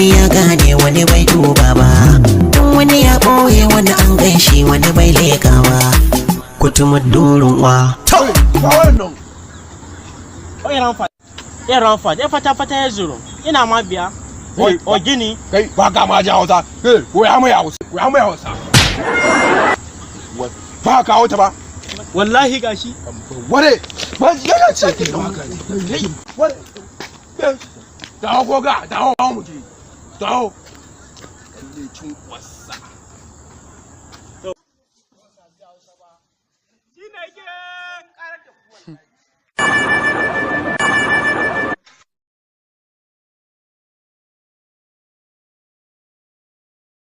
Wani ya gane, wani bai duba ba. Don wani ya ɓoye, wani an ganshi, wani bai leka ba. Kutuma durin wa. Wannan. Iran fa, ya fata fata ya zuru. Ina ma biya. O gini. Kai, ba ka ma ji Hausa. Kai, koya mai Hausa, koya mai Hausa. Ba ka kawo ta ba. Wallahi gashi. Ware ba ya ce ke ba ka ji. Ware, dawo, goga, dawo mu je, dawo. Lalle cin wasa.